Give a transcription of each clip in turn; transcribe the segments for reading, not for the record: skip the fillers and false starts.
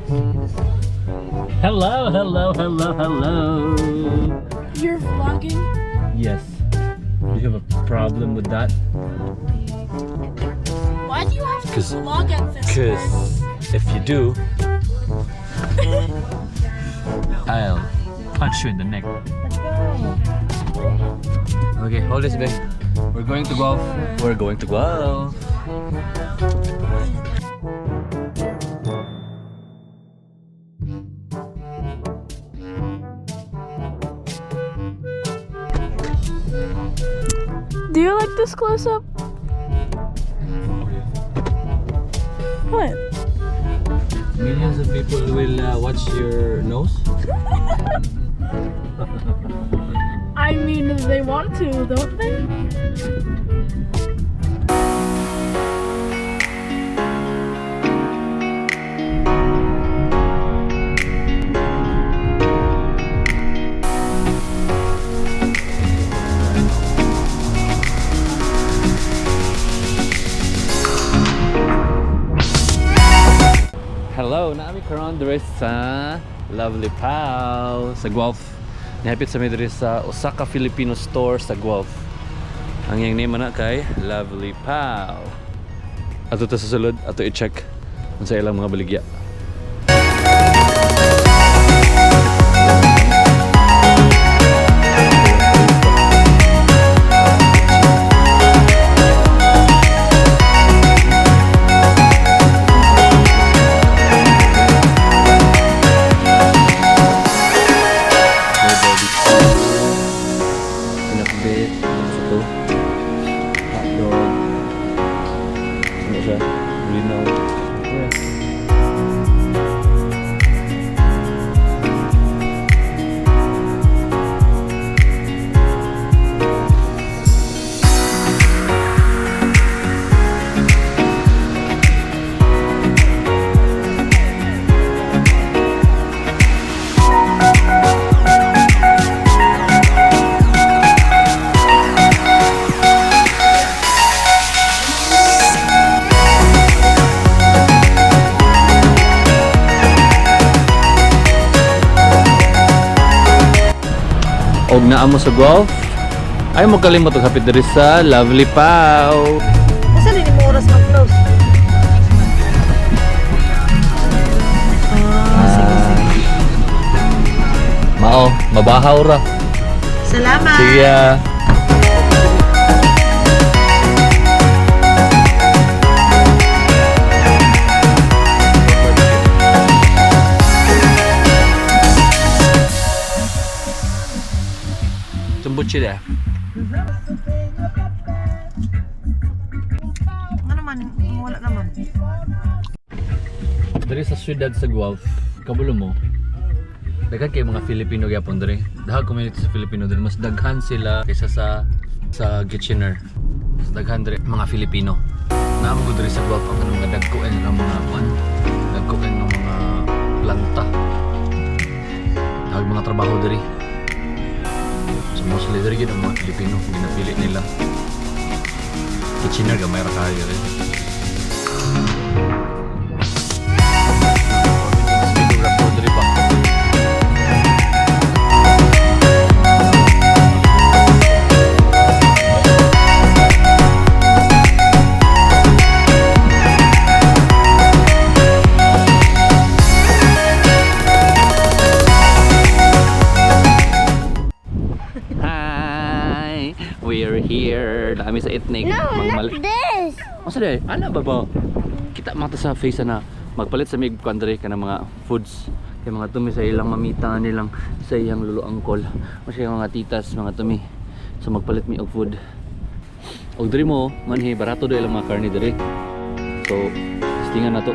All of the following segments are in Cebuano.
Hello, hello, hello, hello. You're vlogging? Yes. Do you have a problem with that? Why do you have to vlog at this 'Cause if you do, I'll punch you in the neck. Okay, hold this, babe. We're going to golf. We're going to golf. Do you like this close up? What? Millions of people will watch your nose. I mean, they want to, don't they? Hello, naa mi karon diri sa Lovely Pao sa Guelph. Nihapit sa mi diri sa Osaka Filipino Store sa Guelph. Ang iyang name na kay Lovely Pao. Ato ta sa sulod, ato i-check unsa ilang mga baligya. May barbecue. Pinakbet. Ano to? Hotdog. Ano siya? Linaw. Yeah. Og naa mo sa Guelph, ayaw mo kalimot og hapit diri sa Lovely Pao. Asa ni mo oras mag-close? Ah, sige, sige. Mao, mabahaw ra. Salamat! Sige ah. Tumbuchi there. Ano naman, wala naman. Diri sa syudad sa Guelph, kabalo mo. Daghan kay mga Filipino gyapon diri. Daghan community sa Filipino diri, mas daghan sila kaysa sa Kitchener. Mas daghan diri mga Filipino. Naa mo diri sa Guelph ang kanang mga dagkoen ng mga kuan, dagkoen ng mga planta. Daghan mga trabaho diri. So mostly diri gyud ang mga Filipino ginapili nila. Kitchener gamay ra kayo eh. Videographer diri ba? Hi! We're here. Naa mi sa Ethnic. No, not this. Masa di? Ano ba ba? Kita mga ta sa face na magpalit sa mig kuan diri kanang mga foods kay mga tumi sa ilang mamita nilang sa iyang lolo angkol o sa iyang mga titas mga tumi, so magpalit mi og food og diri mo manhi barato do ilang mga karne diri, so testingan na to.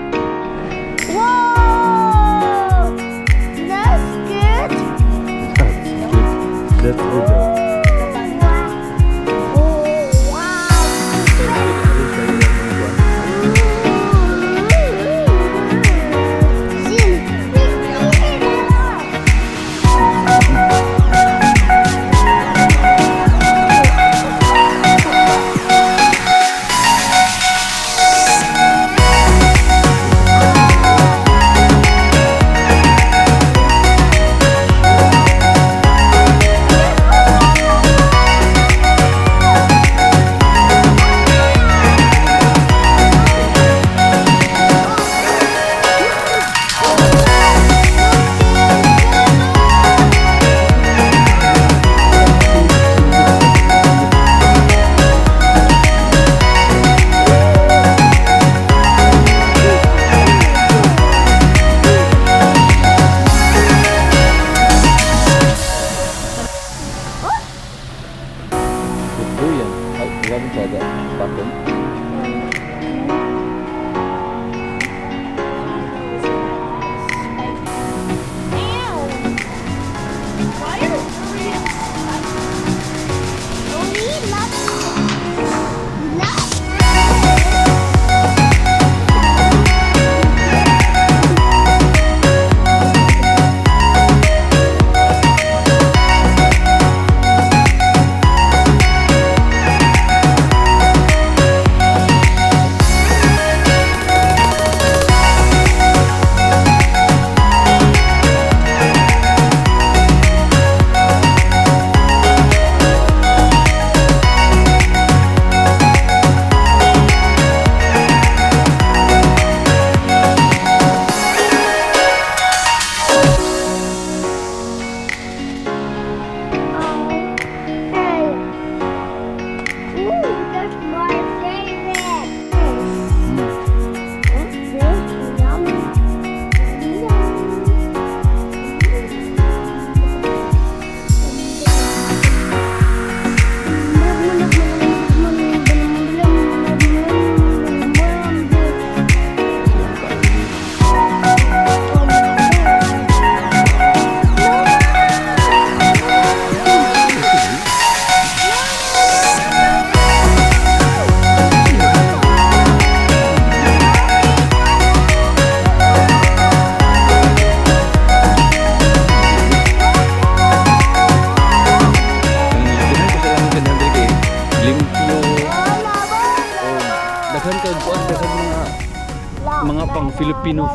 Whoa! That's good. That's good, that's good. Oh, wow. See, we clean it up.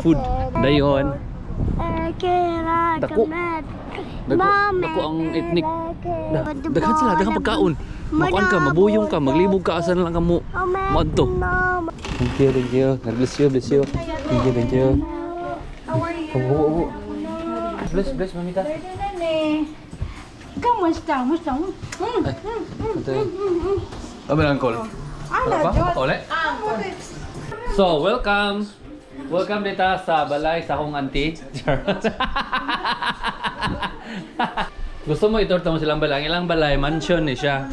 food. Dayon. Dako. Dako, dako ang ethnic. Daghan sila, daghan pagkaon. Makuan ka, mabuyong ka, maglibog ka, asa na lang ka mo. Moadto. Thank you, thank you. God bless you, bless you. Thank you, thank you. How are you? Ubo, ubo. Bless, bless, mamita. Kamusta? Musta? Ito. Kami lang call. Wala pa? Uli? So, welcome. Welcome dito sa balay sa akong auntie. Gusto mo itorta mo silang balay. Ang ilang balay, mansion ni siya.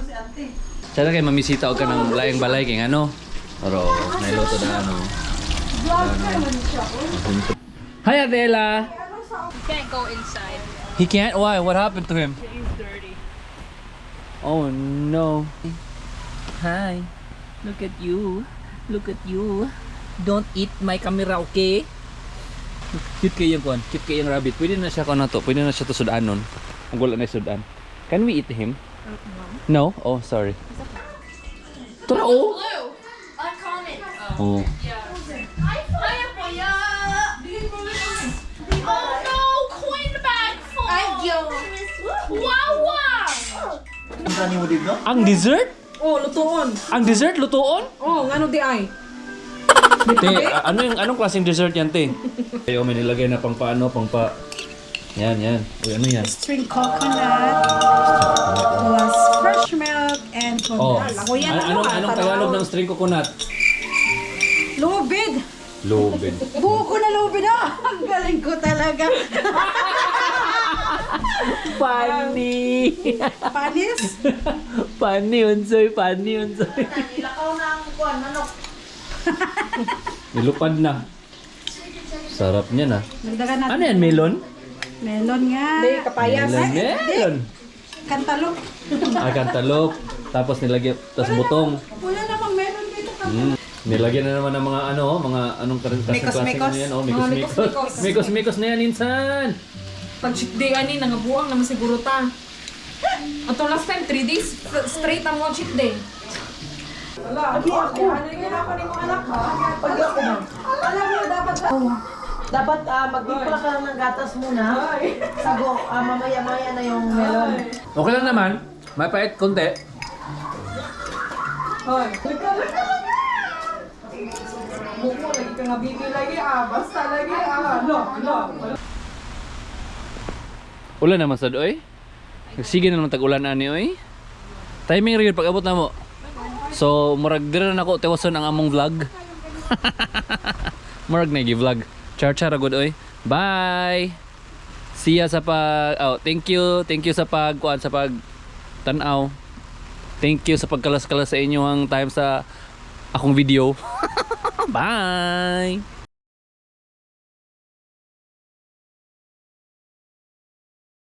Sana kay mamisita og ka ng laing balay kay ano. Pero nailoto na ano. Hi, Adela. He can't go inside. He can't? Why? What happened to him? He's dirty. Oh no. Hi. Look at you. Look at you. Don't eat my camera, okay? Cute kayo yung kuan. Cute kayo yung rabbit. Pwede na siya kuan na to. Pwede na siya to sudanon. Ang wala na sudan. Can we eat him? No. Oh, sorry. Tara oh. Blue. Uncommon. Oh. Oh no! Coin bag full! Wow wow! Ang dessert? Oh, lutuon. Ang dessert lutuon? Oh, ngano di ay? Te, ano yung anong klaseng dessert yan, te? Ayo, may nilagay na pang paano, pang pa. Yan, yan. Uy, ano yan? String coconut plus fresh milk and Oh. condensed. Anong anong Tagalog ng string coconut? Lubid! Lubid. Buko na lubid ah! Ang galing ko talaga. Funny. Panis? Funny unsoy, funny unsoy. Ilakaw na ang kuan, manok. Nilupad na. Sarap niya na. Dagdagan natin. Ano yan, melon? Melon nga. Di, kapayas. Melon, melon. Kantalop. Ah, cantaloupe. Tapos nilagyan, tapos butong. Wala namang melon dito. Nilagyan na naman ng mga ano, mga anong klaseng Mekos, klaseng mekos. ano yan, oh, Mga mikos, mikos. mikos, Mikos, mikos na yan, insan. Pag cheat day ani nangabuang naman siguro ta. Ato last time 3 days straight ang one cheat day. Pag ako. Pag ako ma'am. Alam mo, dapat Dapat magtimpla ka lang ng gatas muna. Sago, mamaya-maya na yung melon. Okay lang naman. May pait konti. Hoy. Buko lagi ka nga bibi lagi ah, basta lagi ah. Lo, lo. Ulan naman sad oy. Sige na naman tag-ulan ani oy. Timing ra gyud pag-abot namo. So murag dira na nako tiwason ang among vlog. Murag na gi-vlog. Char char ra gud oy. Bye. See ya sa pag oh, thank you. Thank you sa pag kuan sa pag tan-aw. Thank you sa pagkalas-kalas sa inyong time sa akong video. Bye.